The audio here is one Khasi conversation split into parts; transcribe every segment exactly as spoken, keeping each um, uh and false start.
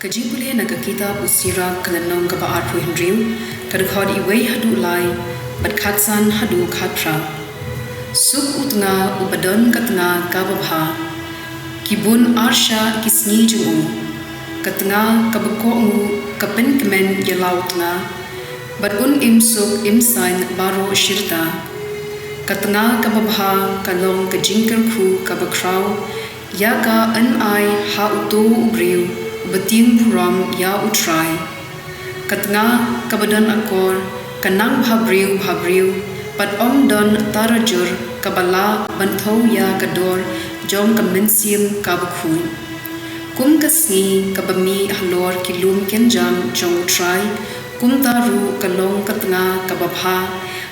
Ka jingpule na ka kitab u Sirak ka lynnong kaba arphew hynriew, ka dkhot iwei haduh lai, bad khatsan haduh khatphra. Suk u tnga uba don ka tnga kaba bha. Ki bun arshah ki sngi jong u. Ka tnga kaba kohnguh ka pynkmen ïa la u tnga. Bad un im suk im saiñ baroh shirta. Ka tnga kaba bha ka long ka jingkyrkhu kaba khraw. Ïa ka yn ai ha uto u briew uba tieng burom ïa u Trai. Ka tnga kaba don akor ka nang bhabriew bhabriew, bad ym don tarajur kaba lah ban thew ïa ka dor jong ka mynsiem kaba khuid. Kum ka sngi kaba mih halor ki lum kynjang jong u Trai, kumta ruh ka long ka tnga kaba bha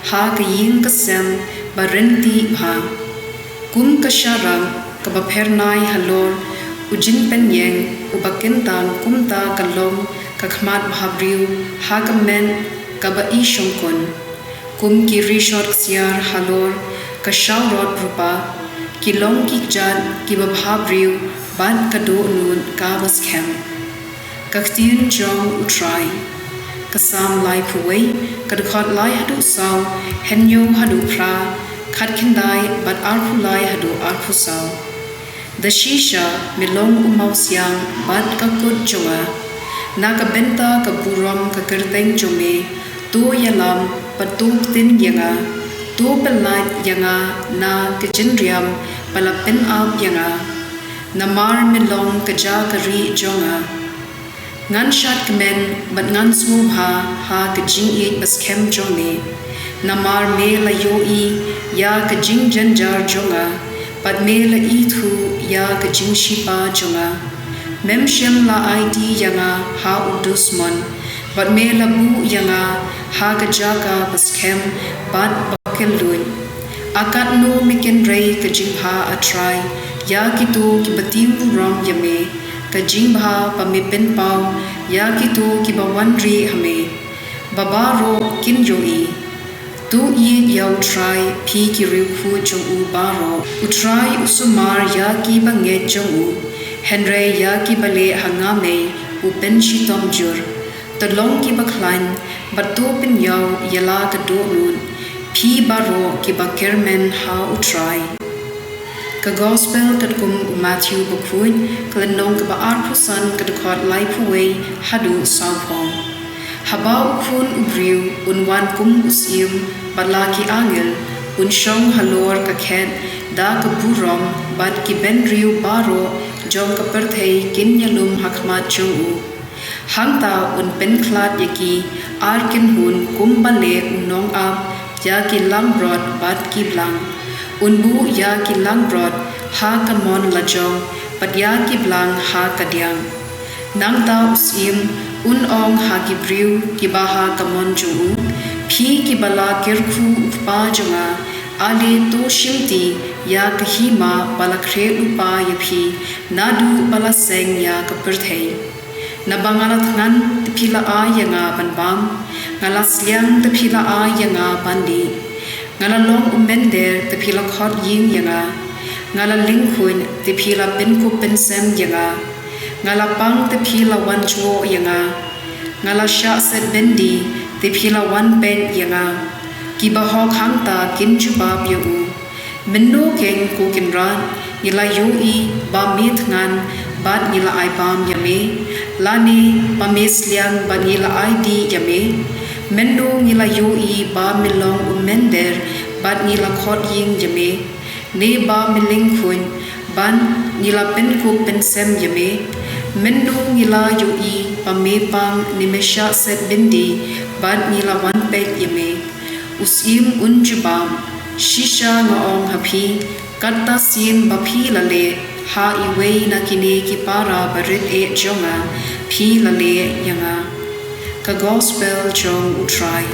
ha ka ïing ka sem ba ryntih bha. Kum ka sharang kaba phyrnai halor u jingpynïeng uba kyntang, kumta ka long ka khmat bhabriew ha ka met kaba ishongkun. Kum ki rishot ksiar halor ka shawrot rupa, ki long ki kjat kiba bhabriew bad ka dohnud kaba skhem. Ka ktien jong u Trai. Ka Salm laiphew wei, ka dkhot lai haduh saw, hynñiew haduh phra, khatkhyndai bad arphew lai haduh arphew saw. Da shisha me long u mawsiang bad ka kut jong nga. Na ka bynta ka burom ka kyrteng jong me, to ïalam bad to ktien ïa nga. To pyllait ïa nga na ka jingriam ba la pynap ïa nga. Namar me long ka jaka rieh jong nga. Ngan shad kmen bad ngan sngewbha ha ka jingïeit ba skhem jong me. Namar me la ïohi ïa ka jingjynjar jong nga, bad me la ithuh ïa ka jingshipa jong nga. Mem shym la aiti ïa nga ha u dusmon, bad me la buh ïa nga ha ka jaka ba skhem bad ba kylluid. A katno me kynrei ka jingbha, A Trai, ïa kito kiba tieng burom ïa me, ka jingbha ba me pynpaw ïa kito kiba wan rieh ha me. Ba baroh kin ïohi. To ïeit ïa u Trai, phi ki riewkhuid jong u baroh. U Trai u sumar ïa kiba ngeit jong u, hynrei ïa kiba leh ha nga mei u pynshitom jur. To long kiba khlaiñ bad to pynïaw ïa la ka dohnud, phi baroh kiba kyrmen ha u Trai. Ka Gospel katkum u Mathew bakhuid, ka lynnong kaba arphew san, ka dkhot laiphew wei haduh sawphew. Haba u Khun u briew un wan kum u syiem bad la ki angel, un shong halor ka khet da ka burom, bad ki bynriew baroh jong ka pyrthei kin ïalum ha khmat jong u. Hangta un pynkhlad ïa ki ar kynhun kumba leh u nongap ïa ki langbrot bad ki blang. Un buh ïa ki langbrot ha ka mon lajong, bad ïa ki blang ha ka diang. Nangta u syiem un ong ha ki briew kiba ha ka mon jong u, phi kiba la kyrkhu u Kpa jong nga, ale to shimti ïa ka hima ba la khreh lypa ïa phi, naduh ba la seng ïa ka pyrthei. Naba nga la thngan te phi la ai ïa nga ban bam, nga la sliang te phi la ai ïa nga ban dih. Nga la long u mynder te phi la khot ïing ïa nga. Nga la lyngkhuid te phi la pynkup pynsem ïa nga. Nga la pang te phi la wan jngoh ïa nga. Nga la shah set byndi te phi la wan peit ïa nga. Kiba hok hangta kin jubab ïa u, mynno keiñ ko Kynrad, ngi la ïohi ba me thngan bad ngi la ai bam ïa me, lane ba me sliang bad ngi la ai dih ïa me? Mynno ngi la ïohi ba me long u mynder bad ngi la khot ïing ïa me, ne ba me lyngkhuid bad ngi la pynkup pynsem ïa me? Mynno ngi la ïohi ba me pang ne me shah set byndi bad ngi la wan peit ïa me? U syiem un jubab, shisha nga ong ha phi, katta sien ba phi la leh ha iwei na kine ki para barit eh jong nga, phi la leh ïa nga. Ka Gospel jong u Trai.